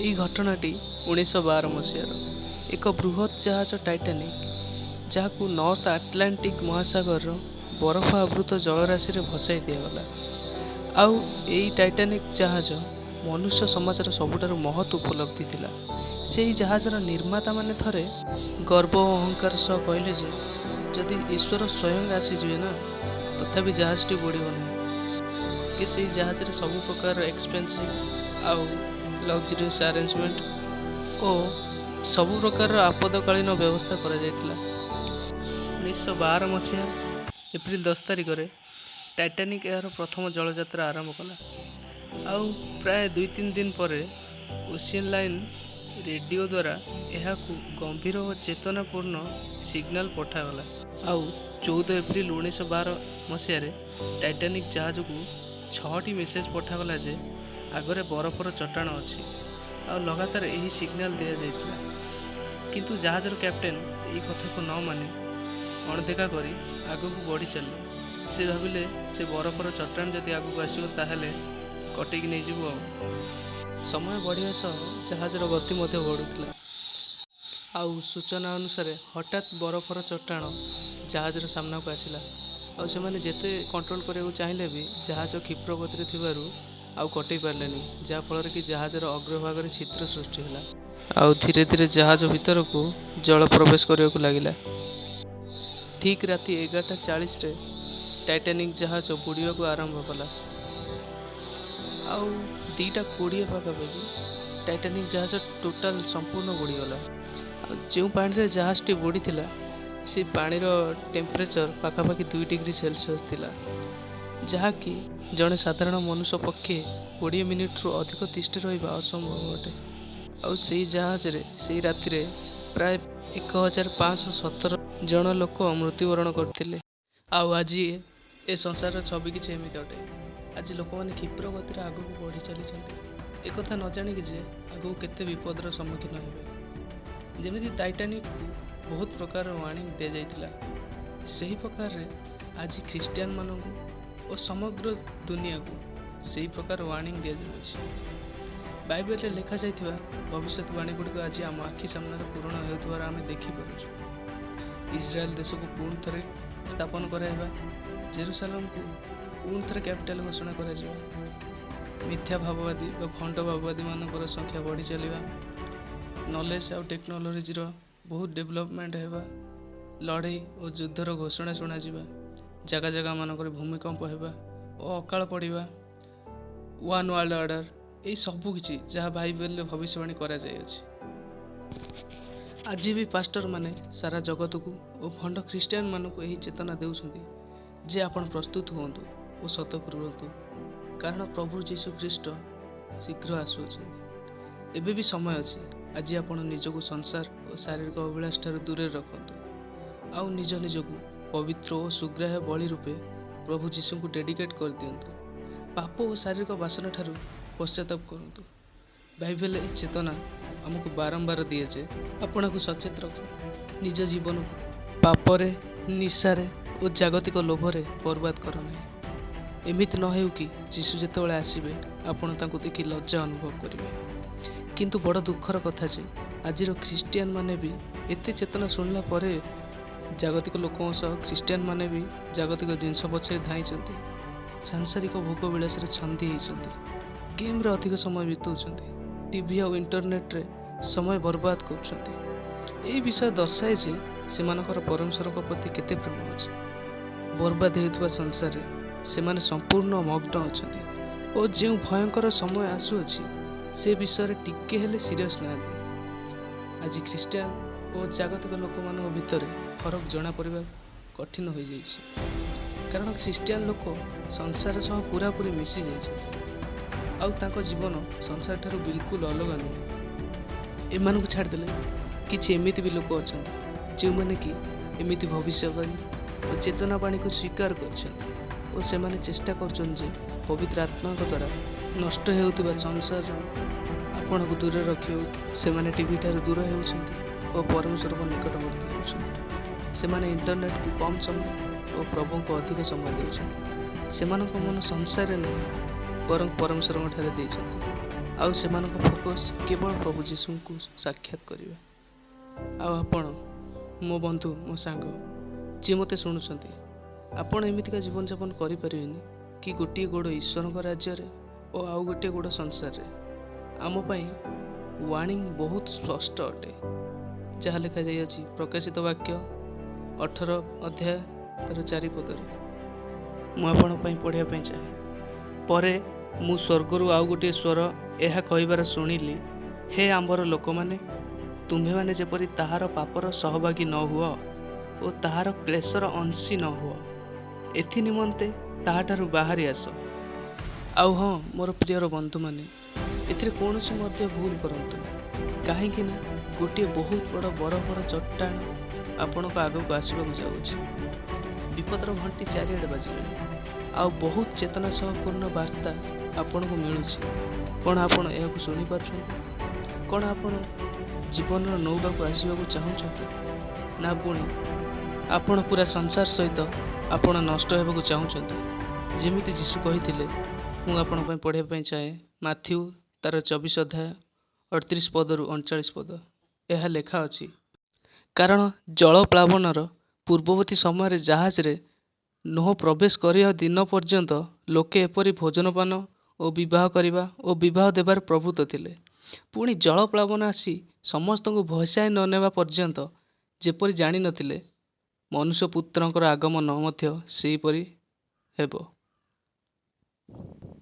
ଏହି ଘଟଣାଟି 1912 ମସିହାର। ଏକ ବୃହତ୍ ଜାହାଜ ଟାଇଟାନିକ୍, ଯାହାକୁ ନର୍ଥ ଆଟଲାଣ୍ଟିକ୍ ମହାସାଗରର ବରଫ ଆବୃତ ଜଳରାଶିରେ ଭସାଇ ଦିଆଗଲା। ଆଉ ଏଇ ଟାଇଟାନିକ୍ ଜାହାଜ ମନୁଷ୍ୟ ସମାଜର ସବୁଠାରୁ ମହତ୍ ଉପଲବ୍ଧି ଥିଲା। ସେହି ଜାହାଜର ନିର୍ମାତାମାନେ ଥରେ ଗର୍ବ ଓ ଅହଙ୍କାର ସହ କହିଲେ ଯେ ଯଦି ଈଶ୍ୱର ସ୍ୱୟଂ ଆସିଯିବେ ନା, ତଥାପି ଜାହାଜଟି ବୁଡ଼ିବ ନାହିଁ। କି ସେଇ ଜାହାଜରେ ସବୁ ପ୍ରକାରର ଏକ୍ସପେନ୍ସିଭ୍ ଆଉ ଲକ୍ଜରିୟସ୍ ଆରେଞ୍ଜମେଣ୍ଟ ଓ ସବୁ ପ୍ରକାରର ଆପଦକାଳୀନ ବ୍ୟବସ୍ଥା କରାଯାଇଥିଲା। 1912 ମସିହା ଏପ୍ରିଲ 10 ତାରିଖରେ ଟାଇଟାନିକ୍ ଏହାର ପ୍ରଥମ ଜଳଯାତ୍ରା ଆରମ୍ଭ କଲା। ଆଉ ପ୍ରାୟ 2-3 ଦିନ ପରେ ଓସିଆନ୍ ଲାଇନ୍ ରେଡ଼ିଓ ଦ୍ୱାରା ଏହାକୁ ଗମ୍ଭୀର ଓ ଚେତନାପୂର୍ଣ୍ଣ ସିଗ୍ନାଲ ପଠାଗଲା। ଆଉ 14 ଏପ୍ରିଲ 1912 ମସିହାରେ ଟାଇଟାନିକ୍ ଜାହାଜକୁ 6ଟି ମେସେଜ ପଠାଗଲା ଯେ ଆଗରେ ବରଫର ଚଟାଣ ଅଛି, ଆଉ ଲଗାତାର ଏହି ସିଗ୍ନାଲ ଦିଆଯାଇଥିଲା। କିନ୍ତୁ ଜାହାଜର କ୍ୟାପ୍ଟେନ୍ ଏହି କଥାକୁ ନ ମାନି ଅଣଦେଖା କରି ଆଗକୁ ବଢ଼ି ଚାଲିଲେ। ସେ ଭାବିଲେ ଯେ ବରଫର ଚଟାଣ ଯଦି ଆଗକୁ ଆସିବ, ତାହେଲେ କଟେଇକି ନେଇଯିବ। ଆଉ ସମୟ ବଢ଼ିବା ସହ ଜାହାଜର ଗତି ମଧ୍ୟ ବଢ଼ୁଥିଲା। ଆଉ ସୂଚନା ଅନୁସାରେ ହଠାତ୍ ବରଫର ଚଟାଣ ଜାହାଜର ସାମ୍ନାକୁ ଆସିଲା, ଆଉ ସେମାନେ ଯେତେ କଣ୍ଟ୍ରୋଲ କରିବାକୁ ଚାହିଁଲେ ବି ଜାହାଜ କ୍ଷିପ୍ର ଗତିରେ ଥିବାରୁ ଆଉ କଟେଇ ପାରିଲେନି, ଯାହାଫଳରେ କି ଜାହାଜର ଅଗ୍ରଭାଗରେ ଛିଦ୍ର ସୃଷ୍ଟି ହେଲା ଆଉ ଧୀରେ ଧୀରେ ଜାହାଜ ଭିତରକୁ ଜଳ ପ୍ରବେଶ କରିବାକୁ ଲାଗିଲା। ଠିକ୍ ରାତି 11:40ରେ ଟାଇଟାନିକ୍ ଜାହାଜ ବୁଡ଼ିବାକୁ ଆରମ୍ଭ କଲା। ଆଉ 2:20 ପାଖାପାଖି ଟାଇଟାନିକ୍ ଜାହାଜ ଟୋଟାଲ ସମ୍ପୂର୍ଣ୍ଣ ବୁଡ଼ିଗଲା। ଆଉ ଯେଉଁ ପାଣିରେ ଜାହାଜଟି ବୁଡ଼ିଥିଲା, ସେ ପାଣିର ଟେମ୍ପରେଚର ପାଖାପାଖି 2 ଡିଗ୍ରୀ ସେଲସିୟସ୍ ଥିଲା, ଯାହାକି ଜଣେ ସାଧାରଣ ମନୁଷ୍ୟ ପକ୍ଷେ 20 ମିନିଟରୁ ଅଧିକ ତିଷ୍ଠି ରହିବା ଅସମ୍ଭବ ଅଟେ। ଆଉ ସେଇ ଜାହାଜରେ ସେଇ ରାତିରେ ପ୍ରାୟ 1517 ଜଣ ଲୋକ ମୃତ୍ୟୁବରଣ କରିଥିଲେ। ଆଉ ଆଜି ଏ ସଂସାରର ଛବି କିଛି ଏମିତି ଅଟେ। ଆଜି ଲୋକମାନେ କ୍ଷିପ୍ର ଗତିରେ ଆଗକୁ ବଢ଼ି ଚାଲିଛନ୍ତି, ଏକଥା ନ ଜାଣିକି ଯେ ଆଗକୁ କେତେ ବିପଦର ସମ୍ମୁଖୀନ ହେବେ। ଯେମିତି ଟାଇଟାନିକକୁ ବହୁତ ପ୍ରକାର ୱାର୍ଣ୍ଣିଂ ଦିଆଯାଇଥିଲା, ସେହି ପ୍ରକାରରେ ଆଜି ଖ୍ରୀଷ୍ଟିଆନମାନଙ୍କୁ ଓ ସମଗ୍ର ଦୁନିଆକୁ ସେହି ପ୍ରକାର ୱାର୍ଣ୍ଣିଂ ଦିଆଯାଉଅଛି। ବାଇବେଲରେ ଲେଖାଯାଇଥିବା ଭବିଷ୍ୟତବାଣୀ ଗୁଡ଼ିକ ଆଜି ଆମ ଆଖି ସାମ୍ନାରେ ପୂରଣ ହେଉଥିବାର ଆମେ ଦେଖିପାରୁଛୁ। ଇସ୍ରାଏଲ ଦେଶକୁ ପୁଣି ଥରେ ସ୍ଥାପନ କରାଇବା, ଜେରୁସାଲମକୁ ପୁଣି ଥରେ କ୍ୟାପିଟାଲ ଘୋଷଣା କରାଯିବା, ମିଥ୍ୟା ଭାବବାଦୀ ବା ଭଣ୍ଡ ଭାବବାଦୀମାନଙ୍କର ସଂଖ୍ୟା ବଢ଼ି ଚାଲିବା, ନଲେଜ ଆଉ ଟେକ୍ନୋଲୋଜିର ବହୁତ ଡେଭଲପମେଣ୍ଟ ହେବା, ଲଢ଼େଇ ଓ ଯୁଦ୍ଧର ଘୋଷଣା ଶୁଣାଯିବା, ଜାଗା ଜାଗାମାନଙ୍କରେ ଭୂମିକମ୍ପ ହେବା ଓ ଅକାଳ ପଡ଼ିବା, ୱାନ୍ ୱାର୍ଲଡ ଅର୍ଡ଼ର, ଏଇ ସବୁ କିଛି ଯାହା ବାଇବେଲରେ ଭବିଷ୍ୟବାଣୀ କରାଯାଇଅଛି। ଆଜି ବି ପାଷ୍ଟରମାନେ ସାରା ଜଗତକୁ ଓ ଭଣ୍ଡ ଖ୍ରୀଷ୍ଟିଆନମାନଙ୍କୁ ଏହି ଚେତନା ଦେଉଛନ୍ତି ଯେ ଆପଣ ପ୍ରସ୍ତୁତ ହୁଅନ୍ତୁ ଓ ସତର୍କ ରୁହନ୍ତୁ, କାରଣ ପ୍ରଭୁ ଯୀଶୁ ଖ୍ରୀଷ୍ଟ ଶୀଘ୍ର ଆସୁଅଛନ୍ତି। ଏବେ ବି ସମୟ ଅଛି। ଆଜି ଆପଣ ନିଜକୁ ସଂସାର ଓ ଶାରୀରିକ ଅଭିଳାଷ ଠାରୁ ଦୂରରେ ରଖନ୍ତୁ ଆଉ ନିଜ ନିଜକୁ ପବିତ୍ର ଓ ସୁଗ୍ରାହ୍ୟ ବଳି ରୂପେ ପ୍ରଭୁ ଯୀଶୁଙ୍କୁ ଡେଡିକେଟ୍ କରିଦିଅନ୍ତୁ। ପାପ ଓ ଶାରୀରିକ ବାସନା ଠାରୁ ପଶ୍ଚାତାପ କରନ୍ତୁ। ବାଇବେଲ ଏହି ଚେତନା ଆମକୁ ବାରମ୍ବାର ଦିଏ ଯେ ଆପଣଙ୍କୁ ସଚେତ ରଖ, ନିଜ ଜୀବନକୁ ପାପରେ, ନିଶାରେ ଓ ଜାଗତିକ ଲୋଭରେ ବର୍ବାଦ କର ନାହିଁ। ଏମିତି ନ ହେଉ କି ଯୀଶୁ ଯେତେବେଳେ ଆସିବେ, ଆପଣ ତାଙ୍କୁ ଦେଖି ଲଜ୍ଜା ଅନୁଭବ କରିବେ। କିନ୍ତୁ ବଡ଼ ଦୁଃଖର କଥା ଯେ ଆଜିର ଖ୍ରୀଷ୍ଟିଆନ ମାନେ ବି ଏତେ ଚେତନା ଶୁଣିଲା ପରେ ଜାଗତିକ ଲୋକଙ୍କ ସହ ଖ୍ରୀଷ୍ଟିଆନ ମାନେ ବି ଜାଗତିକ ଜିନିଷ ପଛରେ ଧାଇଁଛନ୍ତି, ସାଂସାରିକ ଭୋଗ ବିଳାସରେ ଛନ୍ଦି ହେଇଛନ୍ତି, ଗେମ୍ରେ ଅଧିକ ସମୟ ବିତାଉଛନ୍ତି, ଟିଭି ଆଉ ଇଣ୍ଟରନେଟ୍ରେ ସମୟ ବର୍ବାଦ କରୁଛନ୍ତି। ଏହି ବିଷୟ ଦର୍ଶାଏ ଯେ ସେମାନଙ୍କର ପରମେଶ୍ୱରଙ୍କ ପ୍ରତି କେତେ ପ୍ରେମ ଅଛି। ବର୍ବାଦ ହେଉଥିବା ସଂସାରରେ ସେମାନେ ସମ୍ପୂର୍ଣ୍ଣ ମଗ୍ନ ଅଛନ୍ତି ଓ ଯେଉଁ ଭୟଙ୍କର ସମୟ ଆସୁଅଛି, ସେ ବିଷୟରେ ଟିକେ ହେଲେ ସିରିୟସ୍ ନାହାନ୍ତି। ଆଜି ଖ୍ରୀଷ୍ଟିଆନ ଓ ଜାଗତିକ ଲୋକମାନଙ୍କ ଭିତରେ ଫରକ ଜଣାପଡ଼ିବା କଠିନ ହୋଇଯାଇଛି, କାରଣ ଖ୍ରୀଷ୍ଟିଆନ ଲୋକ ସଂସାର ସହ ପୁରାପୁରି ମିଶି ଯାଇଛନ୍ତି ଆଉ ତାଙ୍କ ଜୀବନ ସଂସାର ଠାରୁ ବିଲକୁଲ ଅଲଗା ନୁହେଁ। ଏମାନଙ୍କୁ ଛାଡ଼ିଦେଲେ କିଛି ଏମିତି ବି ଲୋକ ଅଛନ୍ତି, ଯେଉଁମାନେ କି ଏମିତି ଭବିଷ୍ୟବାଣୀ ଓ ଚେତନା ବାଣୀକୁ ସ୍ୱୀକାର କରିଛନ୍ତି ଓ ସେମାନେ ଚେଷ୍ଟା କରୁଛନ୍ତି ଯେ ପବିତ୍ର ଆତ୍ମାଙ୍କ ଦ୍ୱାରା ନଷ୍ଟ ହେଉଥିବା ସଂସାରର ଆପଣଙ୍କୁ ଦୂରରେ ରଖିବାକୁ। ସେମାନେ ଟିଭି ଠାରୁ ଦୂର ହେଉଛନ୍ତି ଓ ପରମେଶ୍ୱରଙ୍କ ନିକଟବର୍ତ୍ତୀ ହେଉଛନ୍ତି। ସେମାନେ ଇଣ୍ଟରନେଟ୍କୁ କମ୍ ସମୟ ଓ ପ୍ରଭୁଙ୍କୁ ଅଧିକ ସମୟ ଦେଉଛନ୍ତି। ସେମାନଙ୍କ ମନ ସଂସାରରେ ନୁହେଁ, ବରଂ ପରମେଶ୍ୱରଙ୍କ ଠାରେ ଦେଇଛନ୍ତି। ଆଉ ସେମାନଙ୍କ ଫୋକସ୍ କେବଳ ପ୍ରଭୁ ଯୀଶୁଙ୍କୁ ସାକ୍ଷାତ କରିବା। ଆଉ ଆପଣ ମୋ ବନ୍ଧୁ, ମୋ ସାଙ୍ଗ, ଯିଏ ମୋତେ ଶୁଣୁଛନ୍ତି, ଆପଣ ଏମିତିକା ଜୀବନଯାପନ କରିପାରିବେନି କି ଗୋଟିଏ ଗୋଡ଼ ଈଶ୍ୱରଙ୍କ ରାଜ୍ୟରେ ଓ ଆଉ ଗୋଟିଏ ଗୋଡ଼ ସଂସାରରେ। ଆମ ପାଇଁ ୱାର୍ଣ୍ଣିଂ ବହୁତ ସ୍ପଷ୍ଟ ଅଟେ, ଯାହା ଲେଖାଯାଇଅଛି ପ୍ରକାଶିତ ବାକ୍ୟ 18 ଅଧ୍ୟାୟ ତାର 4 ପଦରେ। ମୁଁ ଆପଣଙ୍କ ପାଇଁ ପଢ଼ିବା ପାଇଁ ଚାହେଁ। ପରେ ମୁଁ ସ୍ୱର୍ଗରୁ ଆଉ ଗୋଟିଏ ସ୍ୱର ଏହା କହିବାର ଶୁଣିଲି, ହେ ଆମ୍ଭର ଲୋକମାନେ, ତୁମ୍ଭେମାନେ ଯେପରି ତାହାର ପାପର ସହଭାଗୀ ନ ହୁଅ ଓ ତାହାର କ୍ଲେଶର ଅଂଶୀ ନ ହୁଅ, ଏଥି ନିମନ୍ତେ ତାହାଠାରୁ ବାହାରି ଆସ। ଆଉ ହଁ, ମୋର ପ୍ରିୟର ବନ୍ଧୁମାନେ, ଏଥିରେ କୌଣସି ମଧ୍ୟ ଭୁଲ କରନ୍ତୁନି, କାହିଁକି ନା ଗୋଟିଏ ବହୁତ ବଡ଼ ବରଫର ଚଟ୍ଟାଣ ଆପଣଙ୍କ ଆଗକୁ ଆସିବାକୁ ଯାଉଛି। ବିପଦର ଘଣ୍ଟି ଚାରିଆଡ଼େ ବାଜିଲାଣି ଆଉ ବହୁତ ଚେତନା ସହ ପୂର୍ଣ୍ଣ ବାର୍ତ୍ତା ଆପଣଙ୍କୁ ମିଳୁଛି। କ'ଣ ଆପଣ ଏହାକୁ ଶୁଣିପାରୁଛନ୍ତି? କ'ଣ ଆପଣ ଜୀବନର ନୌକାକୁ ଆସିବାକୁ ଚାହୁଁଛନ୍ତି, ନା ପୁଣି ଆପଣ ପୁରା ସଂସାର ସହିତ ଆପଣ ନଷ୍ଟ ହେବାକୁ ଚାହୁଁଛନ୍ତି? ଯେମିତି ଯୀଶୁ କହିଥିଲେ, ମୁଁ ଆପଣଙ୍କ ପାଇଁ ପଢ଼ିବା ପାଇଁ ଚାହେଁ ମାଥ୍ୟୁ ତାର 24 ଅଧ୍ୟାୟ 38 ପଦରୁ 39 ପଦ। ଏହା ଲେଖା ଅଛି, କାରଣ ଜଳପ୍ଲାବନର ପୂର୍ବବର୍ତ୍ତୀ ସମୟରେ ଜାହାଜରେ ନୋହ ପ୍ରବେଶ କରିବା ଦିନ ପର୍ଯ୍ୟନ୍ତ ଲୋକେ ଏପରି ଭୋଜନପାନ ଓ ବିବାହ କରିବା ଓ ବିବାହ ଦେବାରେ ପ୍ରବୃତ୍ତ ଥିଲେ। ପୁଣି ଜଳପ୍ଲାବନ ଆସି ସମସ୍ତଙ୍କୁ ଭସାଇ ନ ନେବା ପର୍ଯ୍ୟନ୍ତ ଯେପରି ଜାଣିନଥିଲେ, ମନୁଷ୍ୟ ପୁତ୍ରଙ୍କର ଆଗମନ ମଧ୍ୟ ସେହିପରି ହେବ।